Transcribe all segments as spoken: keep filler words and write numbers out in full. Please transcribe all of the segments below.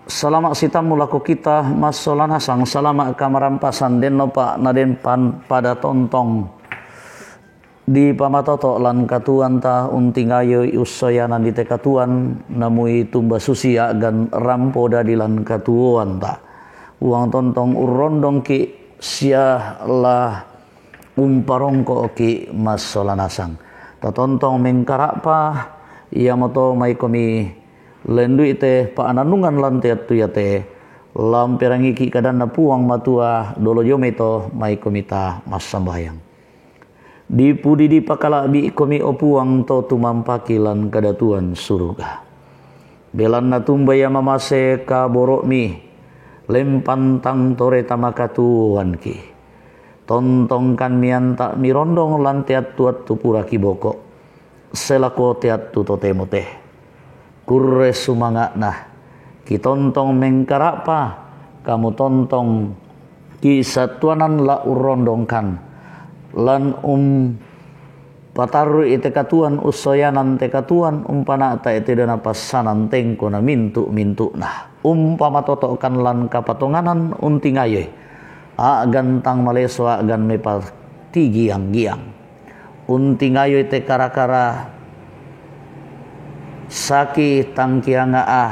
Salama' sitammu lako kita massolanasang, salama' kamarampasan, denno pa' naden pan pada tontong dipamatoto' lan katuoanta, untingayoi ussoyanan di te katuoan, namui tumba susi a'gan rampo dadi lan katuoanta. Puang tontong urrondongki' sia la umparongko'ki' massolanasang. Tatontong mengkara'pa, iamoto maikomi lendu'i te pa'nannungan lan te attu iate, la umperangiki' kadanna Puang Matua, dolo dio mai to maikomi ta massambayang. Dipudi dipakala'bi'komi, o Puang, to tumampaki lan kadatuan suruga. Belanna tumba ia mamase kaboro'mi, lempantang tore tamakatuoanki. Tontongkan mianta' mirondong lan te attu-attu pura kiboko', selako te attu totemo te. Kurre sumanga'na, kitontong mengkara'pa, kamu tontong kisattuanan la urrondongkan, lan um patarru'i te katuoan, ussoyanan te katuoan, umpana'ta'i te dona passanan tengko na mintu'-mintu'na. Umpamatoto'kan lan kapatonganan, untingayoi a'gan tang maleso, a'gan mepatigiang-giang. Untingayoi te kara-kara saki tangkianga'a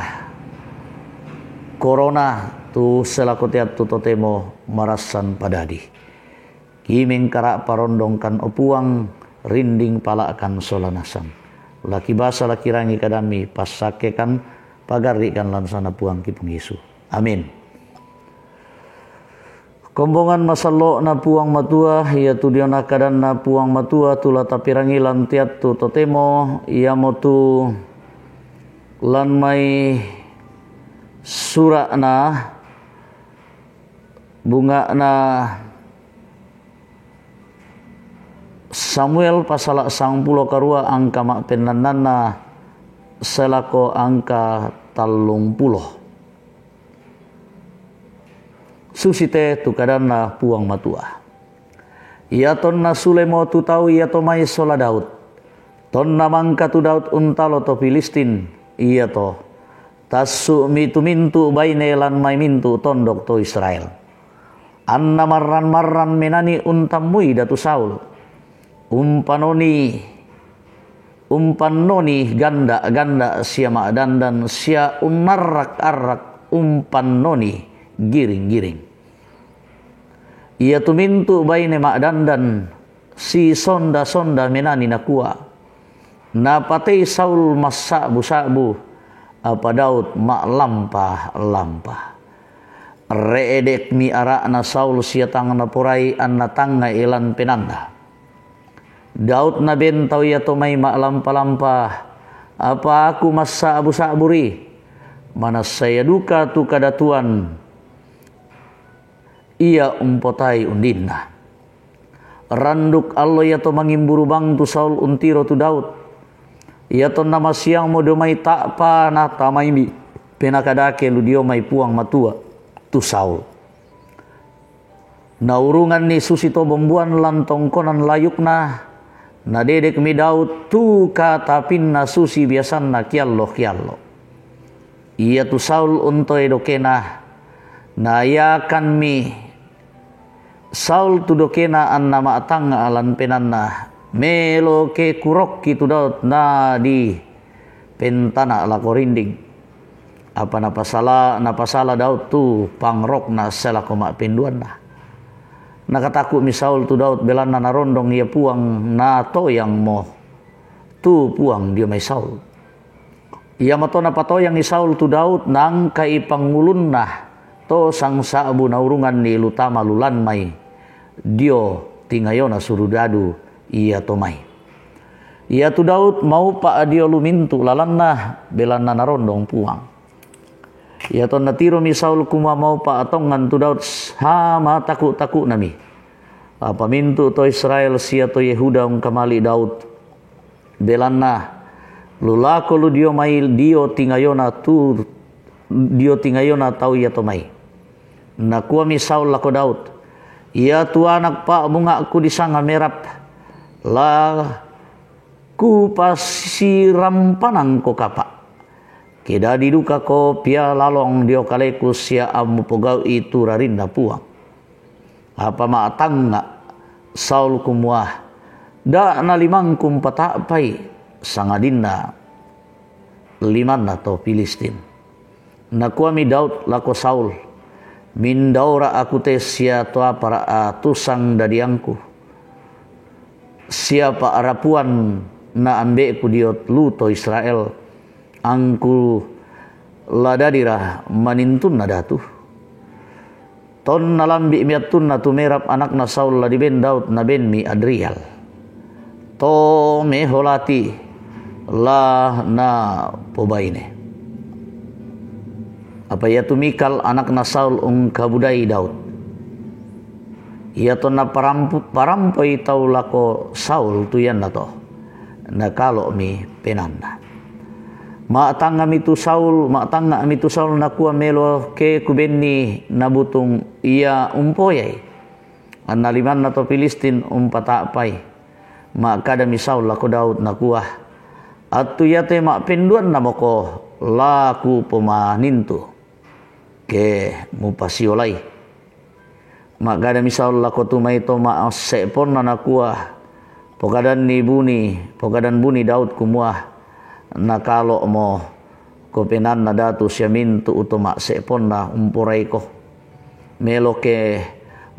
korona tu selako te attu totemo marassan padadi. Kimengkara'pa, rondongkan, o Puang, rinding pala'kan solanasang. Laki basa, laki rangi kadammi, passakkekan, pagarri'kan lan assanna Puangki Puang Yesu. Amin. Kombongan masallo'na Puang Matua, iatu diona kadanna Puang Matua tu la tapirangi lan te attu totemo, iamotu lan mai sura'na bunga'na Samuel pasala' sangpulo karua angka ma'pennannanna sae lako angka tallungpulo. Susite tu kadanna Puang Matua. Ia tonna sulemo tu tau iato mai sola Daud, tonna mangka tu Daud untalo to Filistin, iato tassu'mi tu mintu' baine lan mai mintu' tondok to Israel. Anna marran-marran menani untammui Datu Saul, umpanoni, umpannoni ganda'-ganda' sia ma'dandan sia unnarrak-arrak umpannoni giring-giring. Iatu mintu' baine ma'dandan sisonda-sonda menani nakua, "Napatei Saul massa'bu-sa'bu, apa Daud ma'lampa-lampa." Re'dekmi ara'na Saul sia tang naporai anna tangnga'i lan penaanna. "Daud naben tau iato mai ma'lampa-lampa, apa aku massa'bu-sa'buri? Manassa ia duka tu kadatuan ia umpotai undinna." Randuk allo iato mangimburu bang tu Saul untiro tu Daud. Iatonna masiangmo dio mai ta'pa natamaimi penaka dake lu dio mai Puang Matua tu Saul. Naurunganni susi to bombuan lan tongkonan layukna, nadedekmi Daud tu katapinna susi biasanna kiallo-kiallo. Iatu Saul untoe dokena, naiakanmi Saul tu dokena anna ma'tangnga' lan penaanna, "Melo ke kurokki tu Daud na dipentana' lako rinding." Apa napasala, napasala Daud tu pangrokna sae lako ma'penduanna. Nakataku'mi Saul tu Daud, belanna narondong ia Puang, natoyangmo tu Puang dio mai Saul. Iamoto napatoyangi Saul tu Daud, naangka'i pangulunna to sangsa'bu, naurunganni lu tama lu lan mai dio tingayona surudadu iato mai. Iatu Daud maupa' dio lu mintu' lalanna, belanna narondong Puang. Iatonna tiromi Saul kumua maupa' tongan tu Daud, hamataku'-taku'nami. Apa mintu' to Israel sia to Yehuda ungkamali' Daud, belanna lu lako lu dio mai dio tingayona tu, dio tingayona tau iato mai. Nakuami Saul lako Daud, "Iatu anak pa'bunga'ku disanga Merab, la kupasirampanangko kapa'. Ke dadi duka ko pia lalong dio kaleku sia amu pogau'i tu rarinna Puang. Apa ma'tangnga' Saul kumua, da' na limangku umpata'pai sangadinna limanna to Pilistin. Nakuami Daud lako Saul, mindaora aku te sia to apara' tusang dadiangku, sia pa'rapuan na ambe'ku dio lu to Israel, angku la dadira manintunna datu. Tonna lambi'mi attunna tu Merab anakna Saul la diben Daud nabenmi Adriel. To meholati la na pobaine. Apa iatu Mikal anakna Saul ungkabudai Daud. Ia tonna parampu-, parampoi tau lako Saul tu iannato. Nakalo'mi penanna. Ma'tangnga'mi tu Saul, ma'tangnga'mi tu Saul nakua melo ke kubenni nabutung ia umpoyai. Anna limanna to Pilistin umpata'pai. Ma'kadami Saul lako Daud nakua, attu iate ma'penduannamoko la kupomanintu, ke mupasiolai. Ma'kadami Saul lako tu mai to ma'asse'ponna nakua, pokadanni buni, pokadan buni Daud kumua, nakalo'mo ko penanna datu sia mintu' to ma'asse'ponna umporaiko. Melo ke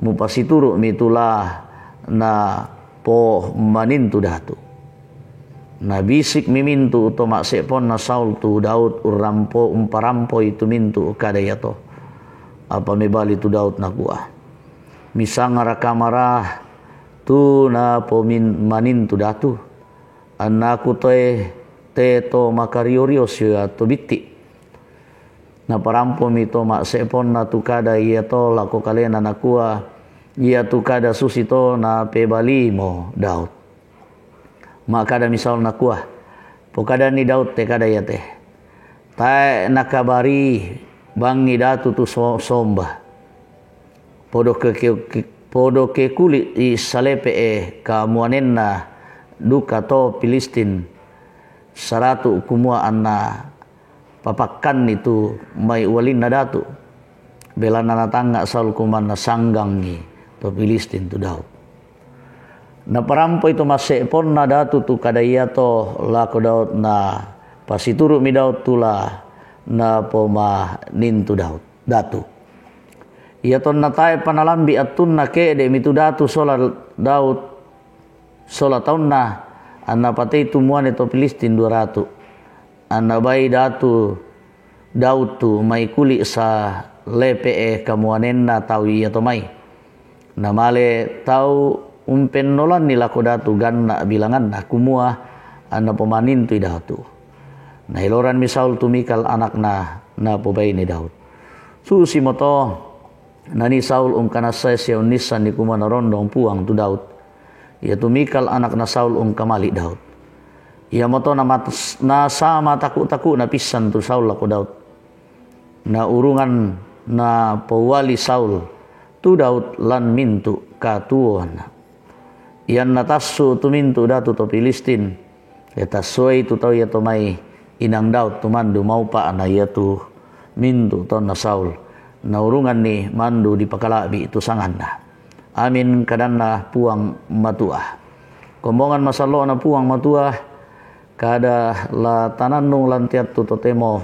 mupasituru'mi tu la na pomanintu datu. Nabisikmi mintu' to ma'asse'ponna Saul tu Daud urrampo-, umparampoi tu mintu' kada iato. Apa mebali tu Daud nakua, misangngaraka mara tu napomin-, manintu datu? Annaku toe te to makario-rio sia to bitti'. Naparampomi to ma'asse'ponna tu kada iato lako kalena nakua, iatu kada susito napebalimo Daud. Ma'kadami Saul nakua, pokadanni Daud te kada iate. Tae' nakabari bangngi datu tu so-, somba. Podo ke, ke, ke, podo ke kuli'i salepe'e kamuanenna duka to Pilistin saratu' kumua anna papakkanni tu mai ualinna datu. Belanna natangnga' Saul kumanna sanggangngi to Pilistin tu Daud. Naparampoi to ma'asse'ponna datu tu kada iato lako Daud, na pasituru'mi Daud tu la napomanintu Daud, datu. Ia tonna tae'pa nalambi' attunna ke'de'mi tu datu sola Daud, sola taunna, anna patei tu muane to Pilistin dua ratu'. Anna bai datu Daud tu mai kuli' salepe'e kamuanenna tau iato mai. Namale tau umpennolanni lako datu ganna' bilanganna, kumua anna pomanintui datu. Naeloranmi Saul tu Mikal anakna, napobaine Daud. Susimoto nanii Saul ungkanassai sia unnissanni kumua narondong Puang tu Daud. Iatu Mikal anakna Saul ungkamali' Daud. Iamoto namat-, nasama taku'-taku'na pissan tu Saul lako Daud. Naurungan napouali Saul tu Daud lan mintu' katuoanna. Ianna tassu' tu mintu' datu to Pilistin, e, tassuai tu tau iato mai inang Daud tu mandu maupa'na iatu mintu' taunna Saul. Naurunganni mandu dipakala'bi' tu sanganna. Amin, kadanna Puang Matua. Kombongan masallo'na Puang Matua, kada la tanannung lan te attu totemo,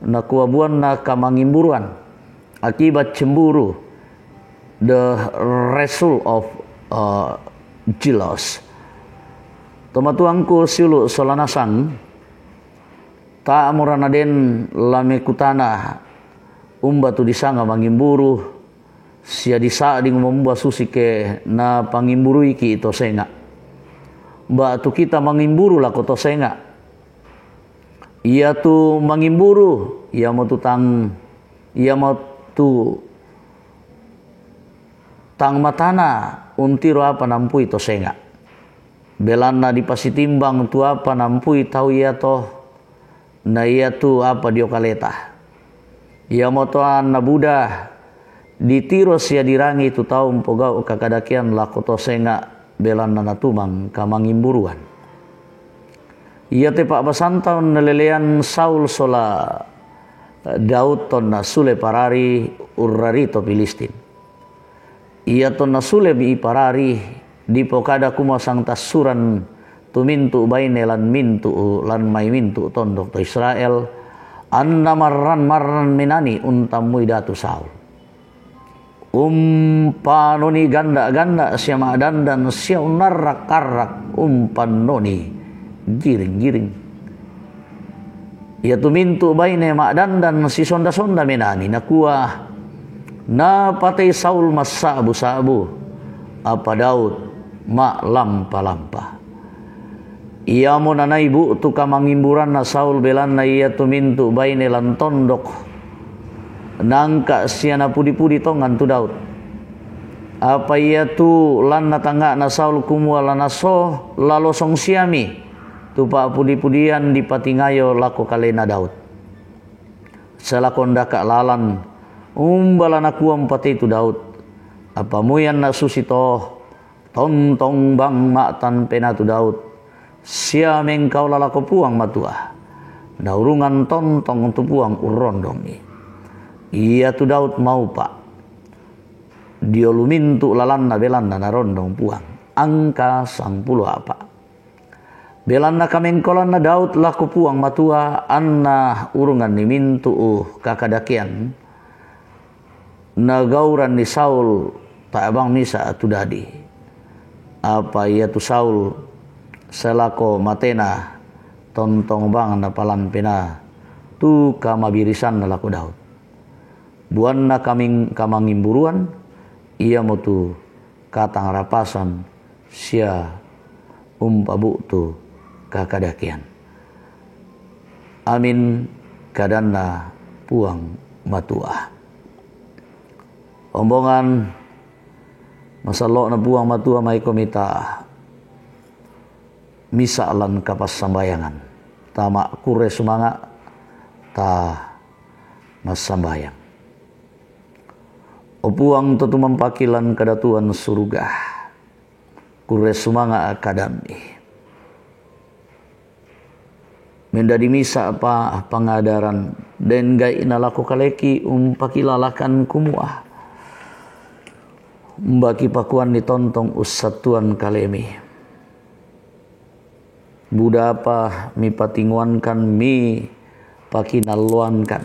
nakua buanna kamangimburuan, akibat cemburu, the result of, uh, jealous. Tomatuangku siulu' sola nasang, ta'mora naden la mekutana umba tu disanga mangimburu, sia disa'ding mambua susi ke napangimburuiki' to senga'. Ba'tu kita mangimburu lako to senga'. Iatu mangimburu, iamotu tang, iamotu tang matana untiro apa nampui to senga'. Belanna dipasitimbang tu apa nampui tau iato, na iatu apa dio kaleta. Iamoto anna buda ditiro sia dirangi tu tau umpogau' kakadakean lako to senga', belanna natumang kamangimburuan. Iate pa'basanta onnalelean Saul sola Daud tonna sule parari urrari to Pilistin. Ia tonna sule mi parari, dipokada kumua sangtassuran tu mintu' baine lan mintu', lan mai mintu' tondok to Israel, anna marran-marran menani untammui Datu Saul. Umpanoni ganda'-ganda' sia ma'dandan sia unnarrak-arrak umpannoni giring-giring. Iatu mintu' baine ma'dandan sisonda-sonda menani, nakua, "Napatei Saul massa'bu-sa'bu, apa Daud ma'lampa-lampa." Iamo nanai bu'tu kamangimburanna Saul, belanna iatu mintu' baine lan tondok nangka sia napudi-pudi tongan tu Daud. Apa iatu lan natangnga'na Saul kumua la naso, la losong siami tu pa'pudi-pudian dipatingayo lako kalena Daud. Salako ndaka' lalan, umba la nakua umpatei tu Daud, apa muianna susito, tontong bang ma'tan penaa tu Daud, sia mengkaola lako Puang Matua, naurungan tontong tu Puang urrondongi. Iatu Daud maupa' dio lu mintu' lalanna, belanna narondong Puang. Angka sangpulo a'pa'. Belanna kamengkaolanna Daud lako Puang Matua, anna urunganni mintu' kakadakean nagauranni Saul, ta'bang misa' tu dadi. Apa iatu Saul, salako matena, tontong bang napalan penaa tu kamabirisanna lako Daud. Buanna kaming-, kamangimburuan, iamotu katangrapasan sia umpabu'tu kakadakean. Amin, kadanna Puang Matua. Ombongan masallo'na Puang Matua, maiko mita misa' lan kapassambayangan. Tama' kurre sumanga' ta massambayang. O Puang to tumampaki lan kadatuan suruga, kurre sumanga' kadammi. Mendadi misa' pa pangadaran, dengga'i nalako kaleki umpakilalakan kumua, umbaki pakuanni tontong ussattuan kalemi. Budapa mipatinguankan, mipakinalloankan,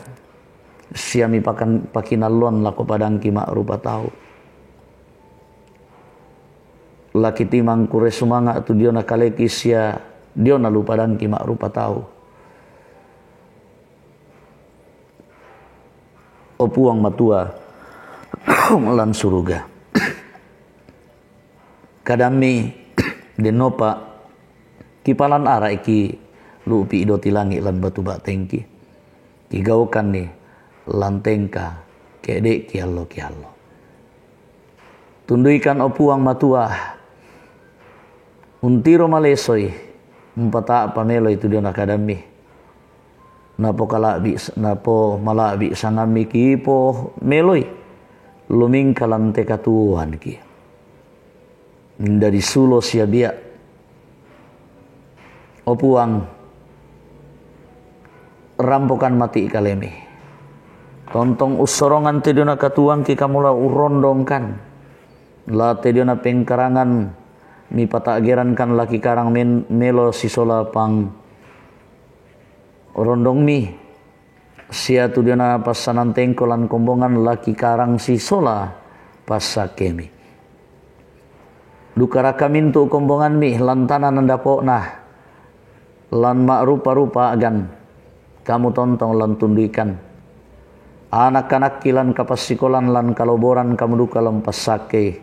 sia mipakan-, pakinalloan lako padangki ma'rupa tau. Laki timang kurre sumanga' tu diona kaleki sia diona lu padangki ma'rupa tau. O Puang Matua lan suruga, kadammi, dennopa kipalan ara'i ki lu'pi' doti langi' lan batu ba'tengki, kigaukanni lan tengka ke'de' kiallo-kiallo. Tunduikan, o Puang Matua, untiro malesoi, umpata'pa meloi tu diona kadammi. Napokala'bi-, napomala'bi' sangammi kipomeloi, lumingka lan te katuoanki. Mendadi sulo sia bia'. O Puang, rampokan mati' kalemi. Tontong ussorongan te diona katuoangki kamu la urrondongkan. La te diona pengkarangan mipata'gerankan laki karang men-, melo sisola pangrondongmi. Sia tu diona passanan tengko lan kombongan laki karang sisola passakkemi. Dukaraka mintu' kombonganmi lan tana nan dapo'na, lan ma'rupa-rupa a'gan, kamu tontong lan tunduikan. Anak-anakki lan kapassikolan lan kaloboran kamu duka lan passakkei.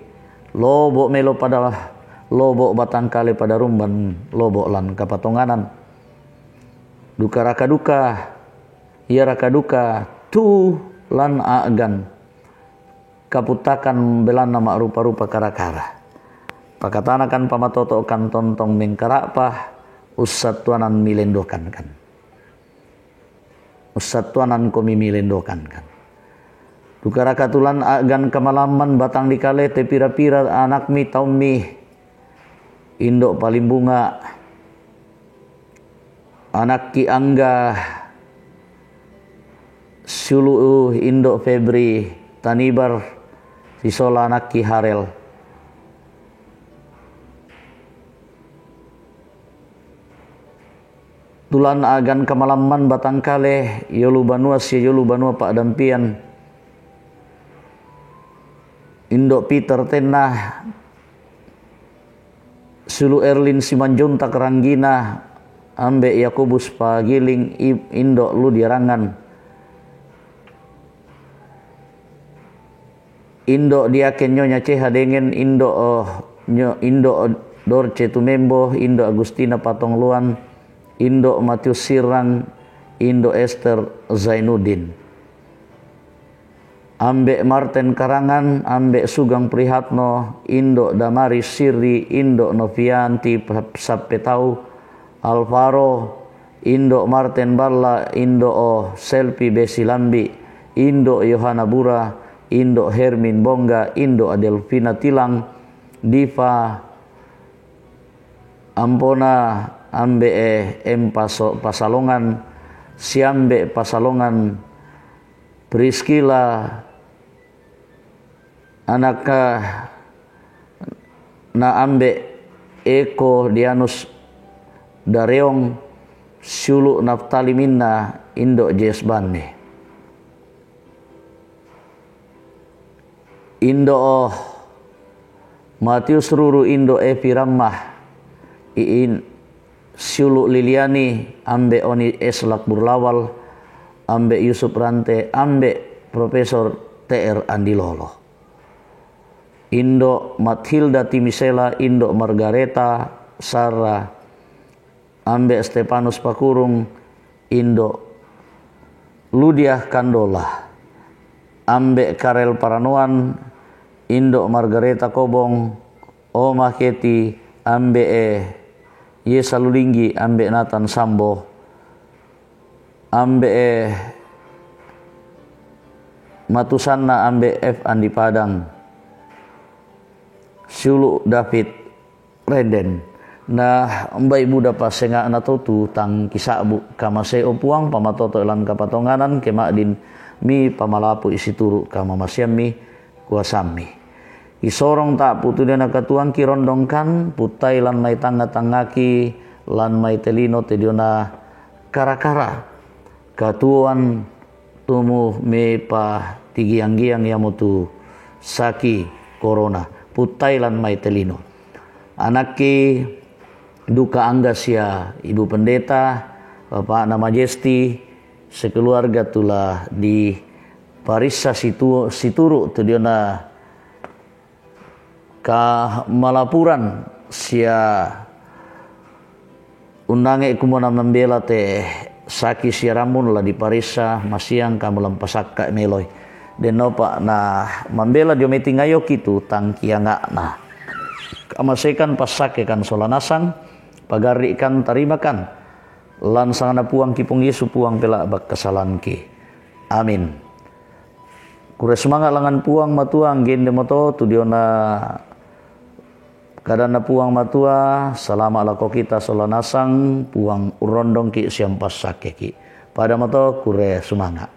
Lobo' melo pada lobo' batang kale pada rumban lobo' lan kapatonganan. Dukaraka duka, iaraka duka tu lan a'gan kaputtakan belanna ma'rupa-rupa kara-kara. Pakatanakan, pamatoto'kan, tontong mengkara'pa, ussattuanan milendokankan. Ussattuanankomi milendokankan. Dukaraka tu lan a'gan kamalamman batang dikale te pira-pira anakmi, taummi, indo' palimbunga', Anakki Angga, siulu' Indo' Febri Tanibar, sisola anakki Harel. Tulan agan kamalamman batangkale, yolu banua sia yolu banua pa'dampian. Indo' Peter Tenna, siulu' Erlin Simanjuntak Ranggina, ambe' Yakobus Pagiling, i-, Indo' Ludia Rangan. Indo' Diaken Nyonya Ceha Dengen, Indo', eh, Nyo-, Indo' Dorce Tumembo, Indo' Agustina Patongluan, Indo' Matius Sirang, Indo' Esther Zainuddin. Ambe' Marten Karangan, Ambe' Sugang Prihatno, Indo' Damaris Sirri, Indo' Novianti Sappetau, Alvaro, Indo' Marten Balla, Indo' Selpi Besi Lambi, Indo' Yohana Bura, Indo' Hermin Bongga, Indo' Adelfina Tilang, Diva, Ampona, Ambe' e, em Paso-, Pasalongan, Siambe' Pasalongan, Priskila, anakna Ambe' Eko Dianus Dareong, siulu' Naftali Minna, Indo' Jes Banne. Indo' Matius Ruru, Indo' Evi Ramma, iin siulu' Liliani, Ambe' Oni Eslak Burlawal, Ambe' Yusuf Rante, Ambe' Profesor T R Andilolo. Indo' Matilda Timisela, Indo' Margareta Sarra, Ambe' Stefanus Pakurung, Indo' Ludia Kandola, Ambe' Karel Paranoan, Indo' Margareta Kobong, Oma Keti, Ambe' e Yesa Lulinggi, Ambe' Nathan Sambo, Ambe' e Matusanna, Ambe' F Andi Padang, siulu' David Renden. Na umbai buda passenga'na to tu tang kisa'bu', kamasei o Puang, pamatoto' lan kapatonganan, ke ma'din mipamalapu'i situru' kamamaseammi, kuasammi. Kisorong ta'pu tu dio nakatuangki rondongkan, puttai lan mai tangnga-tangngaki, lan mai te lino te diona kara-kara katuoan, tumu mipatigiang-giang iamotu saki korona, puttai lan mai te lino. Anakki duka Angga sia Ibu Pendeta, bapa'na Majesti, sekeluarga tu la diparissa situ-, situru' tu diona kamalapuran sia unnange' kumua namambela te saki sia rammun la diparissa, masiang kamu lan pasakka' meloi. Dennopa namambela dio mai tingayoki tu tang kianga'na. Kamasekan, passakkekan sola nasang, pagarri'kan, tarimakan. Lan sanganna Puangki Puang Yesu, Puang, pela'bak kasalangki. Amin. Kurre sumanga' langngan Puang Matua, anggende moto tu diona kadanna Puang Matua, salama' lako kita sola nasang, Puang urrondongki' sia umpassakkeki'. Pada moto, kurre sumanga'.